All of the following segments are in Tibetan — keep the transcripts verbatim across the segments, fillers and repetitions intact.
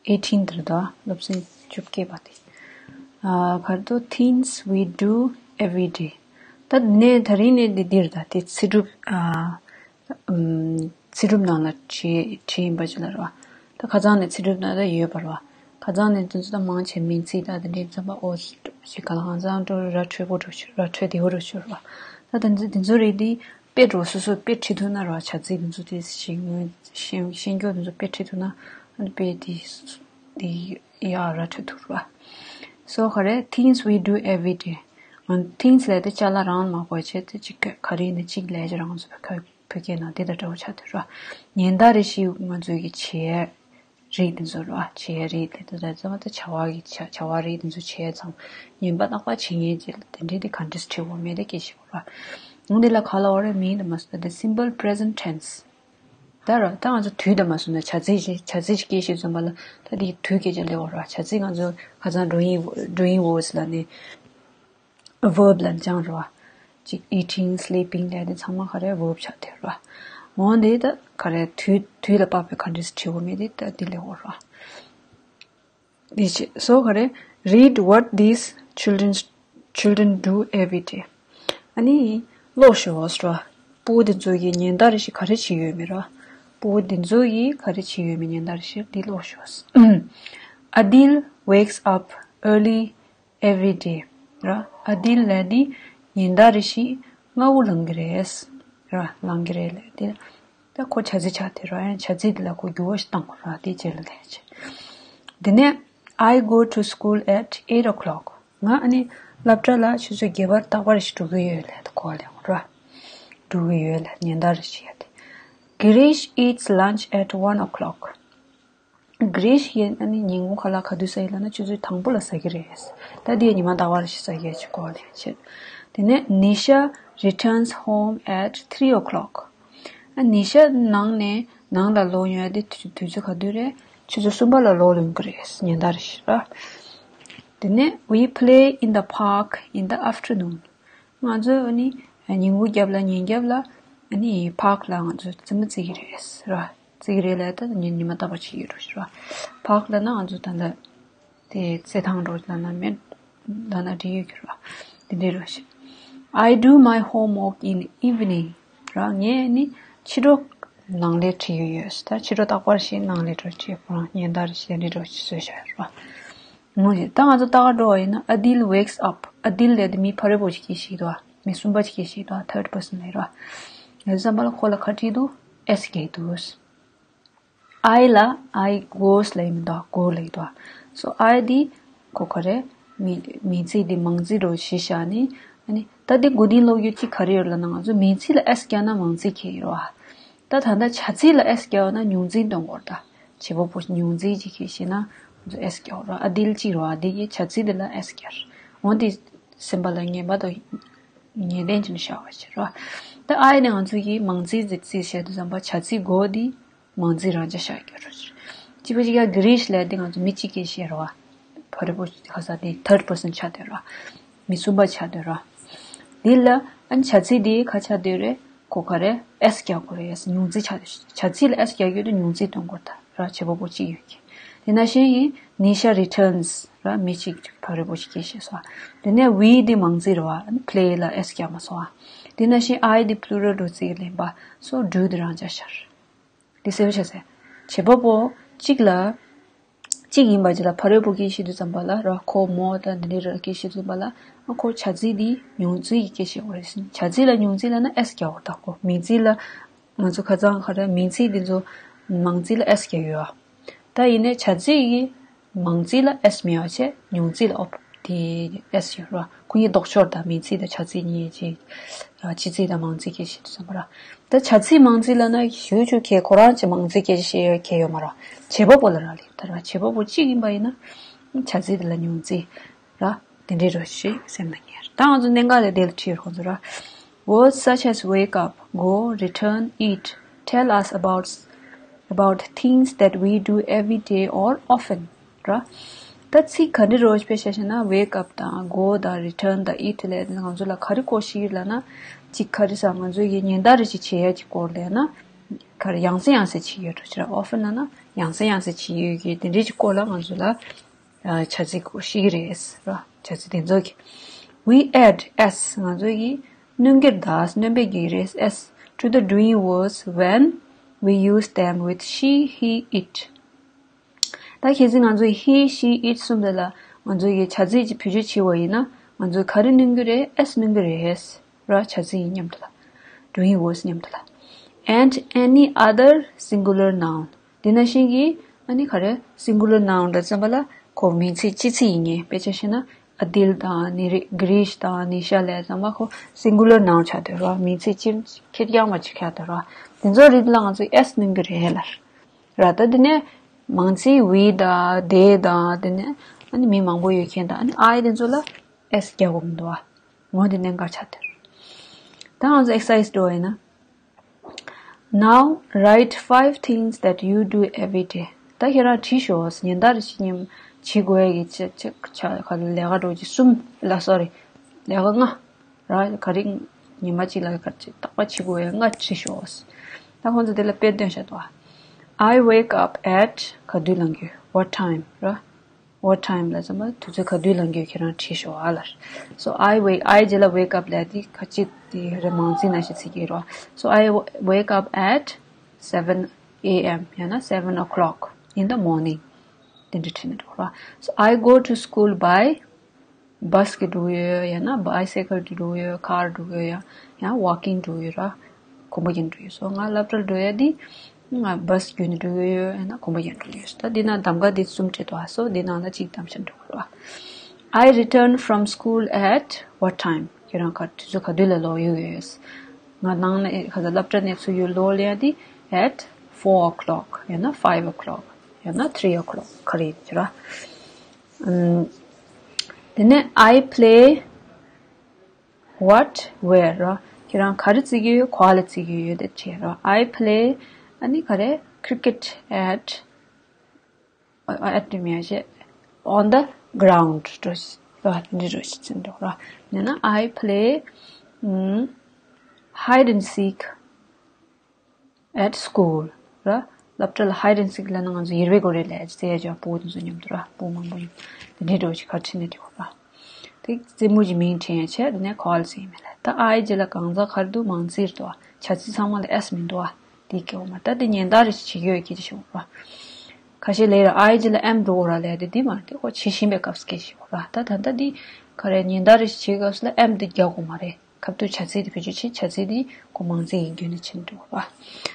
ཨེ་ཊིན་དེར་དོ། སློབ་ཚན་བཅོ་བརྒྱད་པ་དེ། ཨ་གར་དོ། Things we do every day. ད་ནས་ད་རིང་ནས་འདི་འདིར་ད་དེ་ཚིག་གྲུབ། ཨ་ཚིག་གྲུབ་ནང་ལ་བྲིས་བྲིས་ཡིན་པ་ཅིག་ལ་རེད་བ། ད་ཁ་སང་ནས་ཚིག་གྲུབ་ནང་ལ་ཡོད་པ་རེད་བ། ཁ་སང་ནས་དེ་ཚོ་ད་མང་ཆེ་མིང་ཚིག་ད་དེ་འདྲའི་ཚན་པ་ཨོ་ཞིག་ག་ལ་ཧང་སང་འགྲོ་ར་འཕྲོད་པོ་འགྲོ་ཆུ་ར་འཕྲོད་དེ་འོ་འགྲོ་ཆུ་རེད་བ། ད་དེ་ཚོ་དེ་ཚོ་རེད་དེ། དཔེ་འགྲོ་སོ་སོ་དཔེ་ཁྲིད་ཐུབ་ན་ར་བྱ་ཚིག་དེ་ཚོ་དེ་ཤེས་ངོས་ཤེས་ཤེས་རྒྱུ་དེ་ཚོ་དཔེ་ཁྲིད་ཐུབ་ན་ཨ་ནི་དཔེ་དེ་དེ་ཡག་ར་ཁྲིད་ཐུབ་ར། So ག་རེ། Things we do every day. ཨ་things ལས་དེ་ཅ་ལག་རང་མ་གོ་བྱས་དེ་གཅིག་ག་རེ་ནས་གཅིག་ལས་ཀྱི་རང་ཚོ་བོད་སྐད་ནང་དེ་དང་འདྲ་བོ་ཆགས་ཐུབ་ར། ཉིན་ལྟར་རེ་བཞིན་ང་ཚོའི་གི་བྱེད་རིགས་དེ་ཚོ་ར། བྱེད་རིགས་དེ་ཚོ་ད་ཚང་མ་ད་བྱ་བ་གི་བྱ་བྱ་བ་རིགས་དེ་ཚོ་བྱས་ཙང་ཉིན་པ་རྟག་པར་བྱེད་མཁན་ཅིག་ལ་དེ་འདྲའི་དེ་ག་འདྲས་བྲིས་དགོས་མེད་དེ་སྐད་ཆ་ཤོད་ར། འོ་འདི་ལ་ག་ལ་འོ་རེ་མིང་དུ་མ་སོང་ན་དེ་simple present tense། ད་ར་ད་ང་ཚོ་དུས་དུ་མ་སོང་ན་བྱ་ཚིག་ཅིག་བྱ་ཚིག་ཅིག་སྐད་ཆ་བརྩམས་པ་ལ་ད་དེ་དུས་སྐད་ཆ་སླེབས་འོ་ར། བྱ་ཚིག་ང་ཚོ་ཁ་སང་doing doing words ལ་ནི་verb ལ་སྦྱངས་རེད་བ། ཅིག་eating, sleeping ལས་དེ་ཚང་མ་ག་རེ་verb ཆགས་དེ་རེད་བ། འོ་འདི་ད་ག་རེ་དུས་དུས་ལ་དཔག་པའི་ག་འདྲས་བྲིས་དགོས་མེད་དེ་ད་དེ་སླེབས་འོ་ར། འདི་བྱེད་སོ་ག་རེ། Read what these children children do every day. ཨ་ནི་ཀློག་ཤོག་ཟེར་བ། ཕྲུ་གུ་འདི་ཚོ་གིས་ཉིན་ལྟར་རེ་བཞིན་ག་རེ་བྱེད་ཡོད་མེད་ར། ཕྲུ་གུ་འདི་ཚོ་གིས་ག་རེ་བྱེད་ཡོད་མེད་ཉིན་ལྟར་རེ་བཞིན་འདི་ཀློག་ཤོག Adil wakes up early every day. ར། ཨ་དིལ་ལ་དེ་ཉིན་ལྟར་རེ་བཞིན་སྔ་པོ་ལངས་ཀྱི་རེད། ར། ལངས་ཀྱི་རེད་ལ་དེ། ད་ཁོ་བྱ་ཚིག་ཆགས་དེ་ར། ཡང་བྱ་ཚིག་དེ་ལ་ཁོ་འགྱུར་བ་ཞིག་བཏང་དགོས་ར། དེ་རྗེས་ལ་ལས་བྱེད། དེ་ནས། I go to school at eight o'clock. ང་ཨ་ནི་སློབ་གྲྭ་ལ་ཆུ་ཚོད་བརྒྱད་པར་རྟག་པར་ཞིག་འགྲོ་གི་ཡོད་ལ་དེ་ཁོ་ལས་ར། འགྲོ་གི་ཡོད་ལ་ཉིན་ལྟར་རེ་བཞིན་ཡ་དེ། Girish eats lunch at one o'clock. Girish ཡིན་ཨ་ནི་ཉིན་གུང་ཁ་ལག་ག་དུས་ཟ་ཡི་ལབ་ན་ཆུ་ཚོད་དང་པོ་ལ་ཟ་གི་རེད། ད་དེ་ཉི་མ་ཟླ་བ་རེ་བཞིན་ཟ་གི་ཡོད་ཅིག་གོ་ལེ་བྱེད། དེ་ནས་Nisha returns home at three o'clock. ཨ་ནི་ཤ་ནང་ནས་ནང་ལ་ལོག་ཡོང་ཡ་དེ་དུས་དུས་ཚོད་ག་དུས་རེད། ཆུ་ཚོད་གསུམ་པ་ལ་ལོག་ཡོང་གི་རེད་ཉིན་ལྟར་རེ་བཞིན་ར། དེ་ནས་We play in the park in the afternoon. ང་ཚོས་ཨ་ནི་ཉིན་གུང་རྒྱབ་ལ་ཉིན་རྒྱབ་ལ་ཨ་ནི་park ལ་ང་ཚོས་རྩེད་མོ་རྩེ་གི་རེད་ར། རྩེ་གི་རེད་ལབ་ད་ཉིན་ཉི་མ་རྟག་པར་བྱེད་ཀྱི་རེད་ར། Park ལབ་ན་ང་ཚོ་ད་ལྟ་དེ་རྩེད་ཐང་འགྲོ་ལབ་ན་མེད་ལབ་ན་འགྲིག་ཡོད་ཀྱི་ར། དེ་འདྲའི་ར་ཞིག I do my homework in evening. ར་ངས་ཨ་ནི་ཕྱི་དྲོ་ནང་ལས་བྲིས་ཡོད་ཡོད། ད་ཕྱི་དྲོ་རྟག་པར་ཞིག་ནང་ལས་འགྲོ་བྱེད་ཁོ་རང་ཉིན་ལྟར་ཞིག་འདྲི་འགྲོ་ཞིག་བཟོས་བཞག་ཡོད་ར། ངོ་ཞིག་ད་ང་ཚོ་ལྟ་ག་འགྲོ་བ་ཡིན་ན། Adil wakes up. Adil ལས་དེ་མི་ཕ་རོལ་པོ་ཞིག་གིས་ཤིག་འདུག་མི་གསུམ་པ་ཞིག་གིས་ཤིག་འདུག third person ལས་ར། ཡོད་ཙམ་པ་ལ་ཁོ་ལ་ག་བྲིས་འདུག S རྒྱག་འདུག I ལ་I goes ལ་ཡིན་མི་འདུག go ལ་ཡིན་འདུག So I འདི་ཁོ་ག་རེ། མིང་མིང་ཚིག་འདི་མང་ཚིག་འགྲོ་གཞི་བཞག་ནི། ཨ་ནི་ད་འདི་མགོ་རྟིང་སློག་རྒྱུ་ཅིག་ག་རེ་ཡོད་ལབ་ན། ང་ཚོ་མིང་ཚིག་ལ་S རྒྱག་ན་མང་ཚིག་གི་ཡོད་ར། ད་ད་ལྟ་བྱ་ཚིག་ལ་S རྒྱག་ན་ཉུང་ཚིག་འདོན་དགོས་ར། ད་བྱེད་པ་པོ་ཉུང་ཚིག་ཅིག་གི་ཤེས་ན་ང་ཚོ་S རྒྱག་ར། ཨ་དིལ་ཅིག་ར། ཨ་དིལ་གྱི་བྱ་ཚིག་འདི་ལ་S རྒྱག་འོ་འདི་སེམས་པ་ལ་ངེས་པར་དུ་ངེས་གཏན་ཅིག་བཞག་པ་བྱེད་ར། ད་I ནི་ང་ཚོ་གི་མང་ཚིག་ཅིག་བྱེད་དུས་ཙམ་པ་བྱ་ཚིག་མགོ་འདི་མང་ཚིག་རང་འཇགས་བཞག་རྒྱུ་རེད། གཅིག་པ་གཅིག་ཡ་Girish ལབ་དེ་ང་ཚོ་མི་གཅིག་གིས་བཤད་རེད་བ། ཕ་རོལ་པོ་ཁ་ས་དེ་third person ཆགས་བསྡད་རེད་བ། མི་གསུམ་པ་ཆགས་བསྡད་རེད་བ། འདི་ལ་ཨ་ནི་བྱ་ཚིག་དེ་ག་ཆགས་བསྡད་རེད། ཁོ་ག་རེ་S རྒྱག་དགོས་རེད། ཉུང་ཚིག་ཆགས། བྱ་ཚིག་ལ་S རྒྱག་རྒྱུ་དེ་ཉུང་ཚིག་སྟོན་དགོས་ད་ར། བྱེད་པ་པོ་གཅིག་ཡོད་ཀྱི། དེ་ནང་བཞིན་ཡིན། Nisha returns ར། མི་གཅིག་ཕ་རོལ་པོ་གཅིག་གིས་བཤད་སོང་། དེ་ནས་We དེ་མང་ཚིག་རེད་བ། ཨ་ནི་play ལ་S རྒྱག་མ་སོང་བ། དེ་ནང་བཞིན་I དེ་plural འགྲོ་ཚིག་ལེན་པ། So do དེ་རང་འཇགས་ཤར། འདི་གསལ་པོ་ཆགས་སོང་། བྱེད་པ་པོ་གཅིག་ལ་གཅིག་ཡིན་པ་ཅིག་ལ་ཕ་རོལ་པོ་སྐད་བཤད་དུས་ཙམ་པ་ལ་ར། ཁོ་མོ་དང་འདི་འདྲའི་ར་སྐད་བཤད་དུས་ཙམ་པ་ལ་ཁོ་བྱ་ཚིག་འདི་ཉུང་ཚིག་གི་སྐད་བཤད་དགོས་རེད་ཟེར། བྱ་ཚིག་ལ་ཉུང་ཚིག་ལབ་ན་S རྒྱག་དགོས་རེད་ད། ཁོ་མིང་ཚིག་ལ་ང་ཚོ་ཁ་སང་ག་རེ་མིང་ཚིག་འདི་ཚོ་མང་ཚིག་ལ་S རྒྱག་ཡོད་ཨ། ད་ཡིན་ནའི་བྱ་ཚིག་གི་མང་ཚིག་ལ་S མེད་པ་བྱས་ཉུང་ཚིག་ལ་ཨོ་དེ་S ཡོད་ར། ཁོ་གཉིས་ལྡོག་ཕྱོགས་དང་མིང་ཚིག་དང་བྱ་ཚིག་གཉིས་ཀྱི་ཕྱི་ཚིག་དང་མང་ཚིག་སྐད་བཤད་དུས་ཙམ་པ་ར། ད་བྱ་ཚིག་མང་ཚིག་ལབ་ན་ཞུ་ཆུ་ཁྱེད་ཁོ་རང་ཅི་མང་ཚིག་སྐད་ཆ་བཤད་ཡོད་ཁྱེད་ཡོད་མ་ར། བྱེད་པ་པོ་ལ་རག་ལས་ད་ར། བྱེད་པ་པོ་གཅིག་ཡིན་པ་ཡིན་ན་བྱ་ཚིག་དེ་ལ་ཉུང་ཚིག་ར། དེ་འདྲའི་རོ་ཞེས་སེམས་ལ་ངེས། ད་ང་ཚོ་གནད་འགག་དེ་དེ་ལ་ཁྲིད་ཡོད་ཁོང་ཚོ་ར། Words such as wake up, go, return, eat tell us about about things that we do every day or often. ར། ད་ཚིག་ག་འདྲ་རོ་ཞེས་བཤད་ཤེ་ན་wake up དང་go དང་return དང་eat ལས་ང་ཚོ་ལ་ག་རེ་གོ་ཤེས་ལབ་ན། གཅིག་ག་རེ་ཟ་ང་ཚོ་ཡི་ཉིན་ལྟར་རེ་ཞིག་བྱེད་ཡ་གཅིག་སྐོར་ལས་ན། ག་རེ་ཡང་སེ་ཡང་སེ་བྱེད་ཡོད་འགྲོ་ཕྱིར་often ན་ན་ ཡང་སེ་ཡང་སེ་བྱེད་ཡོད་ཀྱི་དེ་འདྲའི་ཅིག་སྐོར་ལ་ང་ཚོ་ལ་ཨ་བྱ་ཚིག་ཤེས་ཀྱི་རེད་ར། བྱ་ཚིག་དེ་ཚོ་གི we add s ང་ཚོ་གི་སྣོན་གྱི་རེད་ད། སྣོན་པའི་གི་རེད། s to the doing words when we use them with she, he, it. ད་གལ་སྲིད་ང་ཚོས་he, she, it གསུམ་དེ་ལ་ང་ཚོ་གི་བྱ་ཚིག་ཅིག་བེད་སྤྱོད་བྱེད་པ་ཡིན་ན་ང་ཚོས་ག་རེ་སྣོན་གྱི་རེད། s སྣོན་གྱི་རེད། ར། བྱ་ཚིག་ཡིན་མཉམ་དུ་ལ། doing words མཉམ་དུ་ལ། and any other singular noun. དེ་ནང་བཞིན་གྱི་ཨ་ནི་ག་རེ་singular noun འདྲ་ཙམ་པ་ལ་ཁོ་མིང་ཚིག་སྤྱི་ཚིག་ཡིན་ངེས། དཔེ་ཆ་བཞག་ན་ཨ་དིལ་དང་ནི་རི་གྲིཤ་དང་ནི་ཤ་ལབ་ཙམ་པ་ཁོ་singular noun ཆགས་འདུག་ར། མིང་ཚིག་སྤྱི་ཁེར་རྐྱང་པ་ཅིག་ཆགས་འདུག་ར། དེ་ཚོ་རིགས་ལ་ང་ཚོས་s སྣོན་གྱི་རེད་ལ། ར། ད་དེ་ནས་མང་ཚིག་we དང་they དང་དེ་ནས་ཨ་ནི་མི་མང་པོ་ཡོད་མཁན་དང་ཨ་ནི་I དེ་ཚོ་ལ་s རྒྱག་དགོས་མི་འདུག་ཨ། ངོ་དེ་གནད་འགག་ཆགས་འདུག་ད་ང་ཚོ་exercise འགྲོ་བ་ཡིན་ན། Now write five things that you do every day. ད་ཁྱེད་རང་བྲིས་ཤོག་ཉིན་ལྟར་ཞིག་ཉིན་བྱེད་དགོས་ཡ་གི་ཆ་ཆ་ཆ་ག་ལས་ཀ་འགྲོ་གི་གསུམ་ལ་sorry ལས་ཀ་ལྔ་ར། ག་རེ་ཉི་མ་གཅིག་ལ་ག་རེ་རྟག་པར་བྱེད་དགོས་ཡ་ལྔ་བྲིས་ཤོག་ད་ཁོང་ཚོ་དེ་ལ་དཔེ་སྟོན་བྱ་དོ། I wake up at ག་དུས་ལངས་ཀྱི། What time ར། What time ལ་ཙམ་པ་དུས་ཚོད་ག་དུས་ལངས་ཀྱི་ཁྱེད་རང་བྲིས་ཤོག་ཨ་ལར། So I wake I རྗེས་ལ་wake up ལས་དེ་ག་ཅི་དེ་རེ་མང་ཚིག་ནང་བཞིན་ཚིག་གི་རོ། So I wake up at seven a.m. ཡང་ན་seven o'clock in the morning དེ་འདྲ་བྲིས་ནས་འགྲོ་རོ། So I go to school by bus གི་འགྲོ་ཡོད། ཡང་ན་bicycle གི་འགྲོ་ཡོད། car འགྲོ་ཡོད། ཡང་ཡང་walking འགྲོ་ཡོད་ར། གོམ་པ་རྒྱག་འགྲོ་ཡོད། So ང་སློབ་གྲྭར་འགྲོ་ཡ་དེ་ང་bus བརྒྱུད་ནས་འགྲོ་གི་ཡོད། ཡང་ན་གོམ་པ་རྒྱག་འགྲོ་གི་ཡོད། ད་འདི་ན་གདམ་ག་འདི་གསུམ་བྲིས་འདུག་ཨ། So འདི་ནང་ལ་གཅིག་གདམ་བྱ་འགྲོ་གི་རེད། I return from school at what time? ཁྱེད་རང་ག་དུས་ཚོད་ག་དུས་ལ་ལོག་ཡོད་ཡོད། ང་ནང་ནས་ག་ས་སློབ་གྲྭ་ནས་ཚུར་ཡོང་ལོག་ལ་ཡ་དེ་at four o'clock ཡང་ན་five o'clock ཡང་ན་three o'clock ག་རེ་ཡིན་ཁྱེད་རང་། དེ་ནས་I play what where ར། ཁྱེད་རང་ག་རེ་རྩེ་གི་ཡོད། ག་པར་རྩེ་གི་ཡོད་དེ་བྱས་ར། I play ཨ་ནི་ག་རེ་cricket at at དེ་མིང་བྱས on the ground འགྲོ་ཞིག་ར། འདི་འགྲོ་ཞིག་ཟེར་འགྲོ་ར། ཡང་ན་I play hide and seek at school ར། སློབ་གྲྭ་ལ་hide and seek ལབ་ན་ང་ཚོ་ཡེར་བའི་སྒོ་རེ་ལས་རྩེ་ཡ་ཅག་པོ་དེ་ཚོ་མཉམ་དུ་ར། པོ་མང་པོ་ཡིན། དེ་འདྲའི་འགྲོ་ཞིག་ག་ཁྲིད་ནས་འགྲོ་ར། དེ་རྩེད་མོ་གི་མིང་དྲན་ཡ་བྱས། དེ་ནས་ག་པར་ཟེར་ཡིན་མིན་ལ། ད་I རྗེས་ལ་གང་ཟག་ག་རེ་འདུག་མང་ཚིག་རེད་འདུག་ཨ། བྱ་ཚིག་ཚང་མ་ལ་s མི་འདུག་ཨ། དེ་སྐྱེ་བོ་མ་ད་དེ་ཉིན་ལྟར་རེ་ཞིག་བྱེད་ཀྱི་ཡོད་ཀྱི་ཞིག་ར། ཁ་ཤས་ལས་ར་I རྗེས་ལ་am འགྲོ་གོ་ར་ལས་དེ་དེ་མ་དེ་ཁོ་བྱེད་བཞིན་པའི་སྐབས་སུ་སྐད་ཞིག་ར། ད་ད་ལྟ་དེ་ག་རེ་ཉིན་ལྟར་རེ་ཞིག་བྱེད་སྐབས་སུ་ལ་am དེ་རྒྱག་དགོས་མ་རེད། ཁ་ཐུག་བྱ་ཚིག་དེ་བེད་སྤྱོད་བྱེད། བྱ་ཚིག་དེ་ཁོ་མང་ཚིག་ཡིན་རྒྱུ་ནི་ཕྱིན་འགྲོ་བ།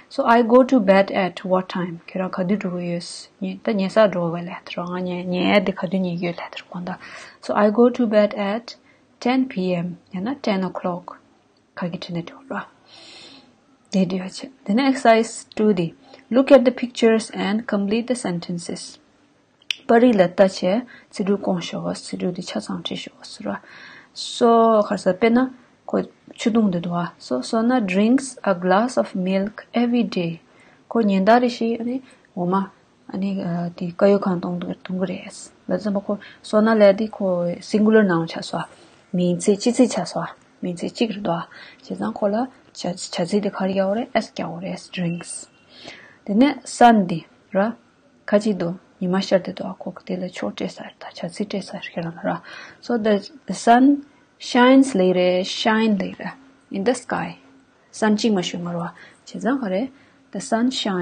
So I go to bed at what time? ཁྱེད་རང་ག་དུས་འགྲོ་གི་ཡོད། ཉལ་ད་ཉལ་སར་འགྲོ་བའི་ལས་དེ་རོ། ང་ཉལ་ཉལ་དེ་ག་དུས་ཉལ་གི་ཡོད་ལས་དེ་རོ་གོ་ད། So I go to bed at ten p.m. ཡང་ན་ten o'clock ག་གི་དྲི་ནས་འགྲོ་རོ། དེ་འདྲ་བྱས། དེ་ནས་exercise two དེ། Look at the pictures and complete the sentences. པར་རིས་ལ་ལྟ་བྱས་ཚིག་འབྲུ་སྐོང་ཤོག་ཚིག་འབྲུ་འདི་ཆ་ཚང་བྲིས་ཤོག་ཟེར་བ། སོ་ག་ས་དཔེར་ན་ཁོ་ཆུ་བཏུང་འདི་འདུག་བ། So Sona drinks a glass of milk every day. ཁོ་ཉིན་ལྟར་རེ་ཞིག་ཨ་ནི་འོ་མ་ཨ་ནི་དེ་དཀར་ཡོལ་གང་བཏུང་འདུག་འདུག་གི་རེད། ལ་ཙམ་པ་ཁོ་སོ་ན་ལས་དེ་ཁོ་singular noun ཆགས་སོ། མིང་ཚིག་སྤྱི་ཚིག་ཆགས་སོ། མིང་ཚིག་གཅིག་རེད་འདུག་བ། བྱས་ཙང་ཁོ་ལ་བྱ་བྱ་ཚིག་དེ་ག་རེ་རྒྱག་དགོས་རེད། s རྒྱག་དགོས་རེད། drinks། དེ་ནས་sun དེ་ར། ཁ་ཅིག་འདུག་ཉི་མ་ཤར་དེ་འདུག་ཨ་ཁོ་གི་དེ་ལ་ཕྱོགས་སྤྲད་ས་རེད། ད་བྱ་ཚིག་སྤྲད་ས་རེད་ཁྱེད་རང་ལ་ར། So the the sun shines ལེགས་རེད། shine ལེགས་རེད། In the sky sun གཅིག་མ་ཞུ་མ་རོ། བྱས་ཙང་ག་རེད། The sun shines